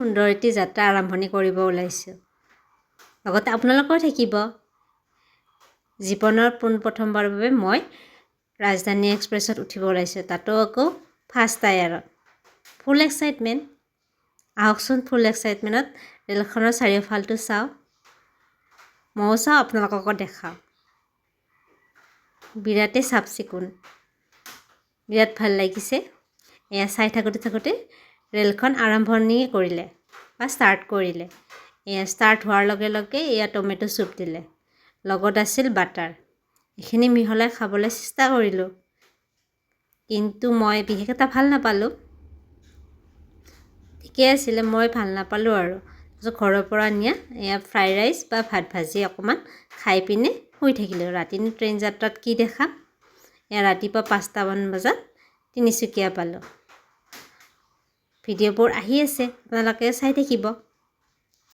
সুন্দৰ এটি যাত্ৰা আৰম্ভণি কৰিব ওলাইছোঁ। লগতে আপোনালোকেও থাকিব। জীৱনৰ পোনপ্ৰথমবাৰৰ বাবে মই ৰাজধানী এক্সপ্ৰেছত উঠিব ওলাইছোঁ, তাতো আকৌ ফাৰ্ষ্ট টায়াৰত। ফুল এক্সাইটমেণ্ট। আহকচোন, ফুল এক্সাইটমেণ্টত ৰেলখনৰ চাৰিওফালটো চাওঁ। ময়ো চাওঁ, আপোনালোককো দেখাওঁ। বিৰাটেই চাফ চিকুণ, বিৰাট ভাল লাগিছে। এয়া চাই থাকোঁতে থাকোঁতে ৰেলখন আৰম্ভণি কৰিলে বা ষ্টাৰ্ট কৰিলে। এয়া ষ্টাৰ্ট হোৱাৰ লগে লগে এয়া টমেট' চুপ দিলে, লগত আছিল বাটাৰ। এইখিনি মিহলাই খাবলৈ চেষ্টা কৰিলোঁ, কিন্তু মই বিশেষ এটা ভাল নাপালোঁ। ঠিকেই আছিলে, মই ভাল নাপালোঁ। আৰু তাৰপিছত ঘৰৰ পৰা নিয়া এয়া ফ্ৰাই ৰাইচ বা ভাত ভাজি অকণমান খাই পিনে শুই থাকিলোঁ। ৰাতিনো ট্ৰেইন যাত্ৰাত কি দেখাম? এয়া ৰাতিপুৱা 5টামান বজাত তিনিচুকীয়া পালোঁ। ভিডিঅ'বোৰ আহি আছে, আপোনালোকে চাই থাকিব।